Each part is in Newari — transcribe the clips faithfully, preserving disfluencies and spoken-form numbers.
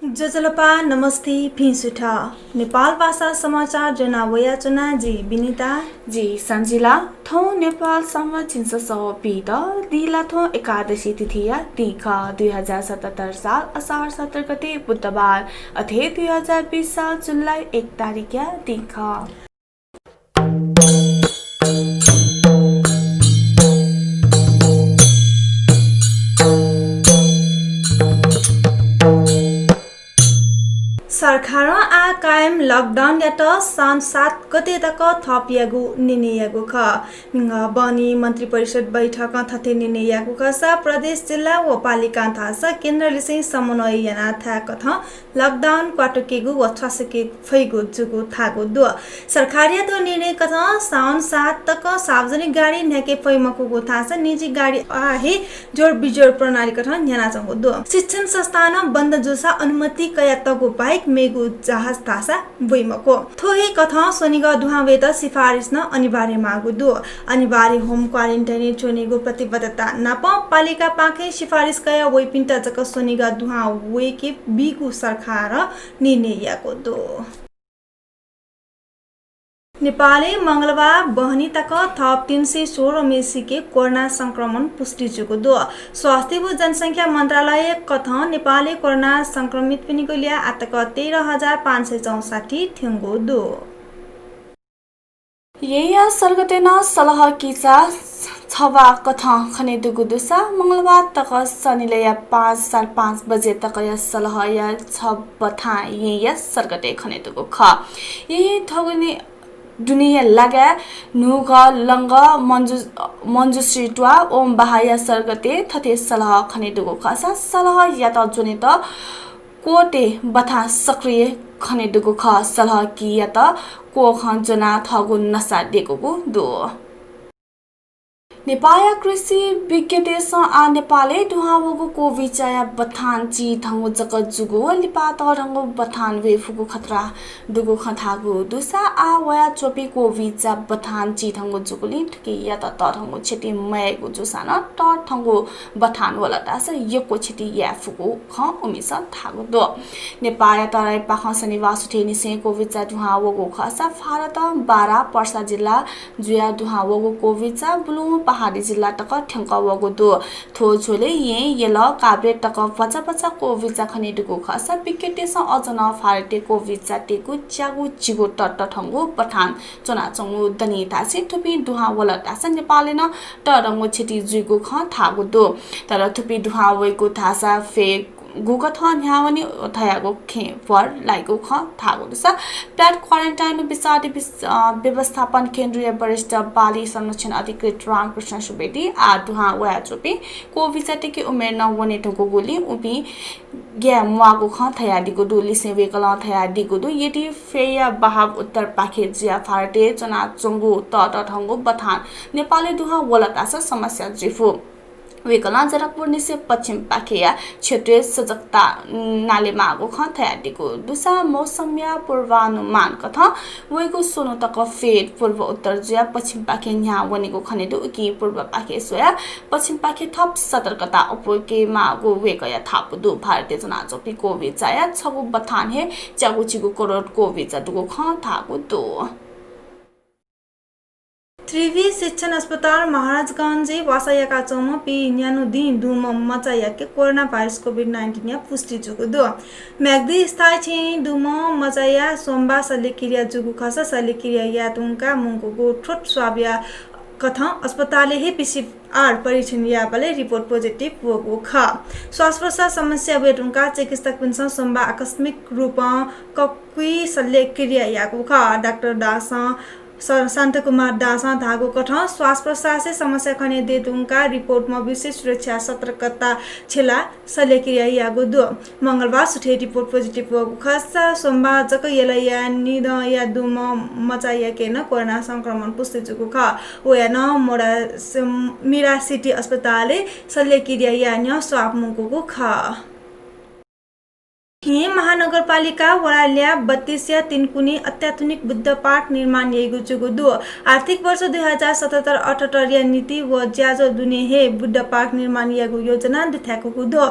ज्वजलपा, नमस्ते, भिं सुथ। नेपाल भाषा समाचार ज्वना वयाच्वना जि विनिता। जि सञ्जिला। थौं नेपाल संवत् झिंछसः पीदँ दिल्लाथ्व एकादशी तिथिया दिं खः। दुई हजार सतहत्तर साल असार सत्र गते बुधबार, अथे दुई हजार बीस साल जुलाई एक तारिखया दिं खः। सरकारं आः कायम lockdown यात साउन सात गते तक थप यायेगु निर्णय याःगु खः। म्हिगः बहनी मन्त्रिपरिषद बैठकं थथे निर्णय याःगु खःसा प्रदेश, जिल्ला व पालिकां धाःसा केन्द्रलिसें समन्वय यानाः थाय्कथं lockdown क्वातुकेगु व छ्वासुके फइगु जूगु धाःगु दु। सरकारयात निर्णय कथं साउन सात तक सार्वजनिक गाडी न्ह्याके फइ मखुगु धाःसा निजी गाडी आः हे जोर बिजोर प्रणाली कथं न्ह्यानाच्वंगु दु। शिक्षण संस्थानं बन्द जूसा अनुमति कयातःगु बाहेक मेगु जहाज धाःसा वइ मखु। थ्व हे कथं स्वनिगः दुहां वयेत सिफारिस नं अनिवार्य माःगु दु। अनिवार्य home quarantine च्वनेगु प्रतिबद्धता नाप पालिकापाखें सिफारिस कया वइपिन्त जक स्वनिगः दुहां वयेके बीगु सरकारं निर्णय याःगु दु। नेपालय् मंगलबार बहनी तक थप तीन सय सोह्र मेसिके कोरोना संक्रमण पुष्टि जूगु दु। स्वास्थ्य व जनसंख्या मन्त्रालय कथं नेपालय् कोरोना संक्रमितपिनिगु ल्याः आतक तेह्र हजार पाँच सय चौसट्ठी थ्यंगु दु। येँया सर्गतय् नं सलह किचा छबा कथं खनेदुगु दुसा मंगलबार तक सनिलय्या पाँच, साढे पाँच बजे तकया सलहया छबथां येँया सर्गतय् खनेदुगु खः। येँया थगुनि दुनेया लागाय् न्हूघः लंगः मञ्जु-, मञ्जुश्री त्वाः ओमबहाःया सर्गतय् थथे सलह खनेदुगु खःसा सलहयात ज्वनेत क्वःते बथां सक्रिय खनेदुगु खः। सलह कियात क्वखं ज्वनाः थःगु नसा देकूगु दु। नेपाःया कृषि विज्ञतय्सं आः नेपालय् दुहां वःगु क्वबिचाया बथान चिधंगु जक जूगु व लिपा तःधंगु बथान वये फुगु खतरा दुगु खँ धाःगु दुसा आः वयाच्वंपिं क्वबिचा बथान चिधंगु जूगुलिं थुकियात तःधंगु क्षति मयाइगु जूसां नं तःधंगु बथान वल धाःसा यक्व क्षति याये फुगु खँ उमिसं धाःगु दु। नेपाःया तराईपाखें शनिबार सुथय्निसें क्वबिचा दुहां वःगु खःसा भारतं बारा पर्सा जिल्ला जुयाः दुहां वःगु क्वबिचा बुलुं पहाडी जिल्ला तक थ्यंक वःगु दु। थ्व झ्वलय् येँ, यल, काभ्रे तक भचा भचा क्वबिचा खनेदुगु खःसा विज्ञतय्सं अझ नं भारतय् क्वबिचातय्गु च्यागू झिगू ततःधंगु बथान च्वनाच्वंगु दनि धासें थुपिं दुहां वल धाःसा नेपालय् नं तःधंगु क्षति जुइगु खँ धाःगु दु। तर थुपिं दुहां वइगु धाःसा फय् गुकथं न्ह्यावनी धयागु खँय् भर लाइगु खँ धाःगु दुसा फ्ल्याट क्वारेन्टाइन विषादी विस-, अ, व्यवस्थापन केन्द्रया वरिष्ठ बाली संरक्षण अधिकृत रामकृष्ण सुवेदी आः दुहां वयाच्वंपिं क्वबिचातय्के उमेर नं वने धुंकूगुलिं उपिं ग्याये म्वाःगु खँ धयादीगु दु। लिसें वय्कलं धयादीगु दु, यदि फय्या बहाव उत्तरपाखे जुयाः भारतय् च्वनाच्वंगु ततःधंगु बथान नेपालय् दुहां वल धाःसा समस्या जुइफु। वय्कलं जनकपुरनिसें पश्चिमपाखेया क्षेत्रय् सजगता नालेमाःगु खँ धयादीगु दुसा मौसमया पूर्वानुमान कथं वइगु स्वन्हु तक फय् पूर्व उत्तर जुयाः पश्चिमपाखे न्ह्यावनीगु खनेदु। उकिं पूर्वपाखे स्वयाः पश्चिमपाखे थप सतर्कता अप्वय्केमाःगु वय्कःया धापू दु। भारतय् च्वनाच्वंपिं क्वबिचाया छगू बथान हे च्यागू झिगू करोड क्वबिचा दुगु खँ धाःगु दु। त्रिवि शिक्षण अस्पताल महाराजगंजय् वासः याकाच्वंम्ह पीन्यान्हु दिं दुम्ह मचायाके कोरोना भाइरस कोभिड नाइन्टिनया पुष्टि जूगु दु। म्याग्दी स्थायी छेँय् दुम्ह मचाया सोमबार शल्यक्रिया जूगु खःसा शल्यक्रिया याये धुंकाः मुंकूगु थ्रोट स्वाबया कथं अस्पतालय् हे पीसीआर परीक्षण याःबलय् रिपोर्ट पोजिटिभ वःगु खः। श्वासप्रश्वास समस्या वये धुंकाः चिकित्सकपिन्सं सोमबार आकस्मिक रूपं ककुइ शल्यक्रिया याःगु खः। डाक्टर दासं स-, शान्तकुमार दासं धाःगु कथं श्वासप्रश्वासय् समस्या खने दये धुंकाः रिपोर्टमा विशेष सुरक्षा सतर्कता छ्यलाः शल्यक्रिया याःगु दु। मंगलबार सुथय् रिपोर्ट पोजिटिभ वःगु खःसा सोमबार जक यलया निदँया दुम्ह मचायाके नं कोरोना संक्रमण पुष्टि जूगु खः। वया नं मोडा स-, मिरा सिटी अस्पतालय् शल्यक्रिया याये न्ह्यः स्वाब मुंकूगु खः। येँ महानगरपालिका वडा ल्याः बत्तीसया तिनकुने अत्याधुनिक बुद्ध पार्क निर्माण याइगु जूगु दु। आर्थिक वर्ष दुई हजार सतहत्तर अठहत्तरया नीति व ज्याझ्वः दुने हे बुद्ध पार्क निर्माण याइगु योजना दुथ्याकूगु दु।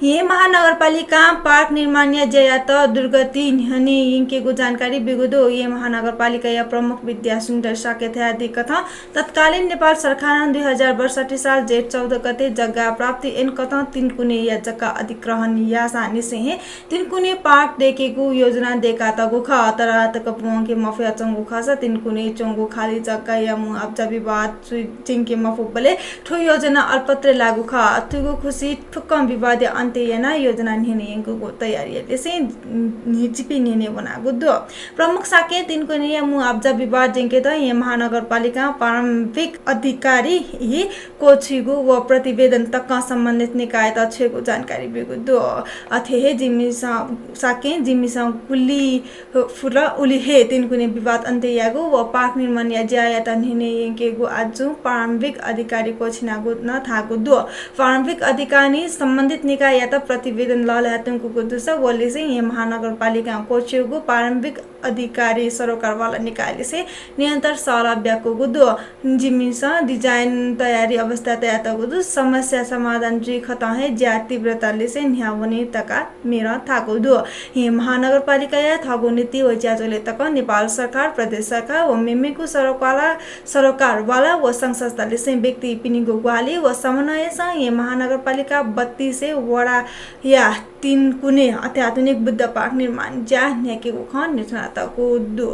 येँ महानगरपालिकां पार्क निर्माणया ज्यायात द्रुतगति न्ह्यःने यंकेगु जानकारी ब्यूगु दु। येँ महानगरपालिकाया प्रमुख विद्यासुन्दर शाक्यं धयादीकथं तत्कालीन नेपाल सरकारं दुई हजार बैसठ्ठी साल जेठ चौध गते जग्गा प्राप्ति ऐनकथं तिनकुनेया जग्गा अधिग्रहण याःसां निसें हे तिनकुने पार्क दयेकेगु योजना दयेकातःगु खः। तर आःतक पूवंके मफयाच्वंगु खःसा तिनकुने च्वंगु खाली जग्गाया मुआब्जा विवाद जुइ-, ज्यंके मफुबलय् थ्व योजना अलपत्र लाःगु खः। थुगु खुसी फुक्कं विवादया अन्त्य यानाः योजना न्ह्यःने यंकेगु तयारीया लिसें न्हि-, जिपिं न्ह्यःने वनागु दु। प्रमुख शाक्यं तिनकुनेया मुआब्जा विवाद ज्यंकेत येँ महानगरपालिकां प्रारम्भिक अधिकारी हि क्वःछिइगु व प्रतिवेदन तकं सम्बन्धित निकायत छ्वयेगु जानकारी ब्यूगु दु। अथे हे जिमिसं, शाक्यं जिमिसं गुलि फुल उलि हे तिनकुने विवाद अन्त्य यायेगु व पार्क निर्माणया ज्यायात न्ह्यःने यंकेगु आजुं प्रारम्भिक अधिकारी क्वःछिनागु नं धाःगु दु। प्रारम्भिक अधिकारीं सम्बन्धित निकाययात प्रतिवेदन लःल्हाये त्यंकूगु दुसा व लिसें येँ महानगरपालिकां क्वःछिइगु प्रारम्भिक अधिकारी सरोकारवाला निकायलिसें निरन्तर सल्लाह ब्याकूगु दु। जिमिसं डिजाइन तयारी अवस्था तयातःगु दु। समस्या समाधान जुइकथं हे ज्या तीव्रता लिसें न्ह्यावने धकाः मेरं धाःगु दु। येँ महानगरपालिकाया थःगु नीति व ज्याझ्वलय् तकं नेपाल सरकार, प्रदेश सरकार व मेमेगु सरोकारवाला, सरोकारवाला व संघ संस्थालिसें व्यक्तिपिनिगु ग्वाहालि व समन्वयसं येँ महानगरपालिका बत्तीसया वडाया तिनकुने अत्याधुनिक बुद्ध पार्क निर्माण ज्या न्ह्याकेगु खँ न्ह्यथनातःगु दु।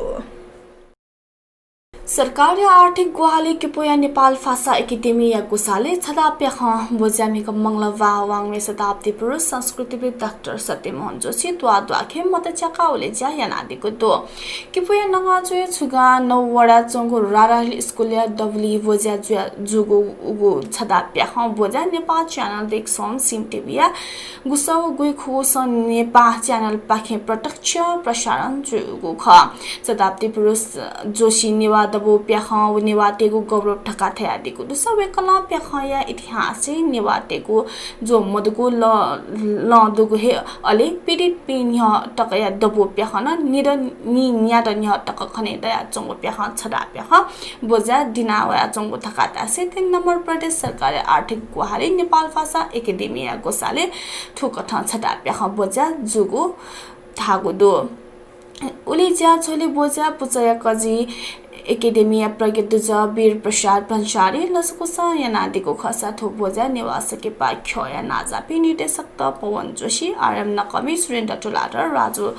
सरकारया आर्थिक ग्वाहालि किपूया नेपाल भाषा एकेडेमीया ग्वसालय् छदाप्याखं ब्वज्या म्हिगः मंगलबार वाङ्मय शताब्दी पुरुष संस्कृतिविद् डाक्टर सत्यमोहन जोशी त्वाःद्वाखे मत च्याकाः उलेज्या यानादीगु दु। किपूया नगांचुया छुगां नौ वडा च्वंगु राराहिल स्कुलया दबुलिइ ब्वज्या जुया जूगु उगु छदाप्याखं ब्वज्या नेपाः च्यानल दय्कूसां सिम टिभीया गुसः व गुइखुगुसं नेपाः च्यानलपाखें प्रत्यक्ष प्रसारण जूगु खः। शताब्दी पुरुष जोशी नेवाः दबू प्याखं व नेवाःतय्गु गौरव धकाः धयादीगु दुसा वय्कलं प्याखंया इतिहासय् नेवाःतय्गु ज्वः मदुगु ल-, लँ दुगु हे अले पीडितपिं न्ह्यः तकया दबू प्याखं नं निदँ नि न्यादँ न्ह्यः तक खने दयाच्वंगु प्याखं छदाप्याखं ब्वज्या दिनावयाच्वंगु धकाः धासें तीन नम्बर प्रदेश सरकारया आर्थिक ग्वाहालि नेपाल भाषा एकेडेमीया ग्वसालय् थुकथं छदाप्याखं ब्वज्या जूगु धाःगु दु। उलेज्या झ्वलय् ब्वज्या पुचःया कजि एकेडेमीया प्रज्ञ दुजः वीर प्रसाद भन्सारीं लसकुस यानादीगु खःसा थ्व ब्वज्या नेवाः संकिपा ख्यःया नांजाःपिं निर्देशकत पवन जोशी, आरएम नकःमि, सुरेन्द्र तुलाधर, राजु,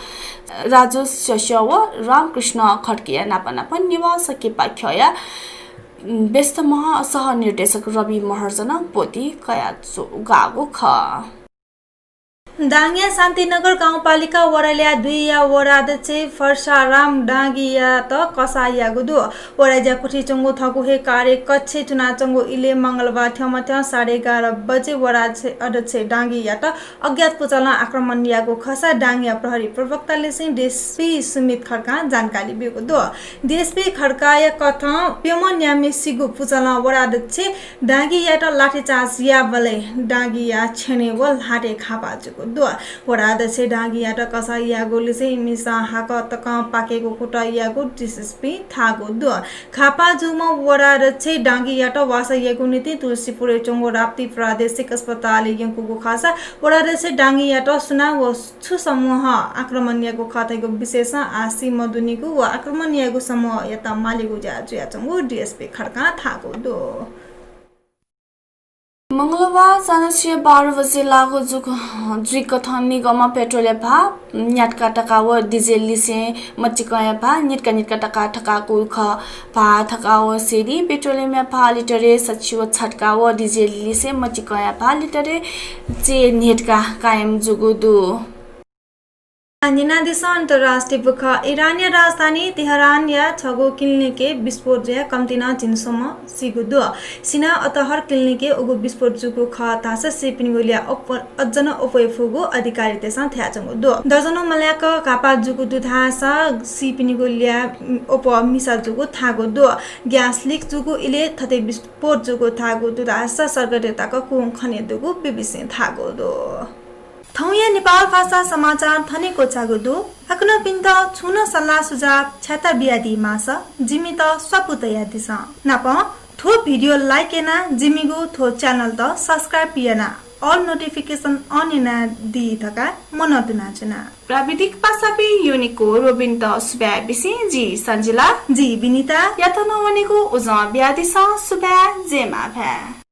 राजु स्यस्यः व रामकृष्ण खड्गीया नाप नाप नेवाः संकिपा ख्यःया व्यस्तम्ह सह निर्देशक रवि महर्जनं ब्वति कयाच्वंगु खः। दाङया शान्तिनगर गाउँपालिका वडा ल्याः दुईया वडाध्यक्ष फर्साराम डाँगीयात कसाः याःगु दु। वडा ज्याकुथिइ च्वंगु थःगु हे कार्यकक्षय् च्वनाच्वंगु इलय् मंगलबार थ्यंमथ्यं साढे एघार बजे वडा अध्यक्ष डाँगीयात अज्ञात पुचलं आक्रमण याःगु खःसा दाङया प्रहरी प्रवक्तालिसें डिएसपी सुमित खड्कां जानकारी ब्यूगु दु। डिएसपी खड्काया कथं प्यम्ह न्याम्हेसिगु पुचलं वडा अध्यक्ष डाँगीयात लाठीचार्ज याःबलय् डाँगीया छ्यनय् व ल्हातय् घाःपाः जूगु दु। वडा अध्यक्ष डाँगीयात कसाः याःगुलिसें इमिसं हाकः तकं पाकेगु कुतः याःगु डिएसपीं धाःगु दु। घाःपाः जूम्ह वडा अध्यक्ष डाँगीयात वासः यायेगु निंतिं तुलसीपुरय् च्वंगु राप्ती प्रादेशिक अस्पतालय् यंकूगु खःसा वडा अध्यक्ष डाँगीयात सुनां व छु समूहं आक्रमण याःगु खः धइगु विषयसं आः सी मदुनिगु व आक्रमण याःगु समूहयात मालेगु ज्या जुयाच्वंगु डिएसपी खड्कां धाःगु दु। मंगलबार चान्हय् बाह्र बजे लागू जुइकथं निगमं पेट्रोलया भाः न्यातका तका व डिजेललिसें मचिकंया भाः नितका नितका तका थकाकूगु खः। भाः थकाः व सेरी पेट्रोलियमया भाः लिटरय् सछि व छतका व डिजेललिसें मचिकंया भाः लिटरय् चय् न्हय्तका कायम जूगु दु। न्यनादिसँ अन्तर्राष्ट्रिय बुखँ। इरानया राजधानी तेहरानया छगू क्लिनिकय् विस्फोट जुयाः कम्तिं नं झिंस्वम्ह सीगु दु। सिना अतहर क्लिनिकय् उगु विस्फोट जूगु खः धाःसा सीपिनिगु ल्याः अप-, अझ नं अप्वये फुगु अधिकारीतय्सं धयाच्वंगु दु। दर्जनौं मल्याक घाःपाः जूगु दु धाःसा सीपिनिगु ल्याः अप्वः मिसा जूगु धाःगु दु। ग्यास लिक जूगु इलय् थथे विस्फोट जूगु धाःगु दु धाःसा सर्गदय् तक कुं खने दुगु बीबीसीं धाःगु दु। थौंया नेपाल भाषा समाचार थन हे क्वचाःगु दु। छिकपिन्त छुं नं सल्लाह सुझाव छ्याता बियादी माःसा जिमित स्वापू तयादिसँ। नापं थ्व video like यानाः जिमिगु थ्व channel त subscribe यानाः all notification on यानादी धकाः मनंतुनाच्वना। प्राविधिक पासापिं योनिको रोबिनत सुभाय् बिसें जि सञ्जिला। जि विनिता। यात नं वनेगु उजं बियादिसँ। सुभाय्, जय मांभाय्।